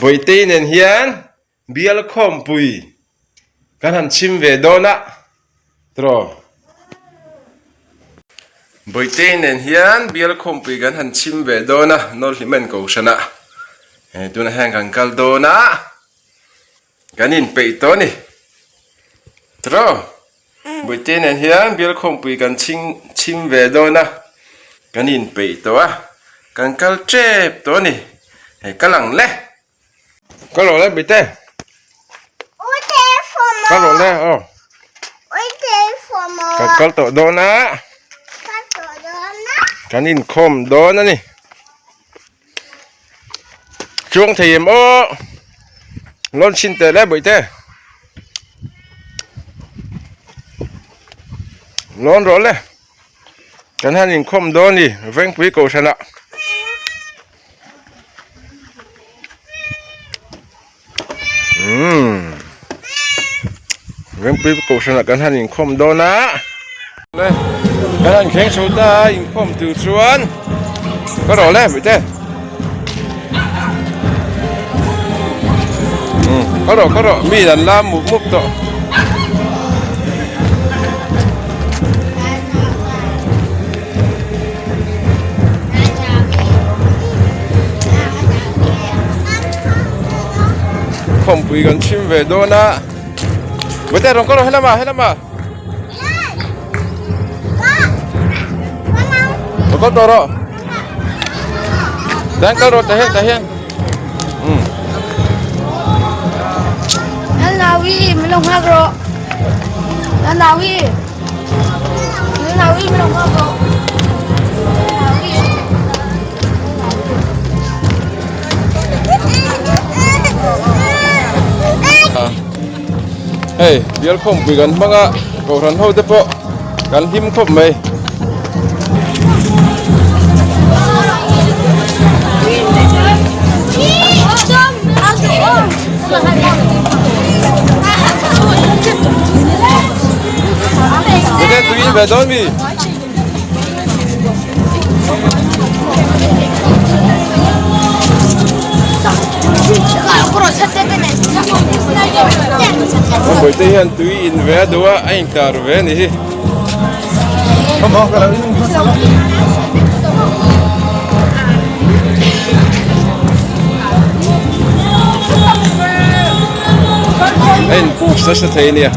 Bawihtei nen hian bial khawmpui kan han chhim ve dawn a tiraw. Bawihtei nen hian bial khawmpui kan han chhim ve dawn a Nawlhlimen Kohhranah hei tunah hian kan kal dawn a kan inpeih tawh a ni tiraw. Bawihtei nen hian bial khawmpui kan chhing chhim ve dawn a kan inpeih tawh a kan kal tep tawh a ni hei kal ang le kal rawh le Bawihtei kal rawh le aw kan kal tawh dawn a kan inkhawm dawn a ni. Chuang thei em aw lawn chhin teh le bawihte lawn rawh le kan han inkhawm dawn ni vengpui kohhran ah. Umm Vengpui kohhranah kan han inkhawm dawn a le kan han thleng chho ta a inkhawm tur chuan ka rawh le mite umm ka rawh ka rawh mi an la mup mup tawh. Khawmpui kan chhim ve dawn a Bawihte rawn kal rawh helamah helamah Rawn kal tawh rawh Tah hian kal rawh tah hian tah hian umm Lal Nawi min lo nghak rawh Lal Nawi Hei bial khawmpui kan hmang a kohhran ho te pawh kan hlim khawp mai. Bete tui in ve dawn mi? Bawihte hian tui in ve a duh a, a inkar ve a ni hi. A in push nasa thei a nia.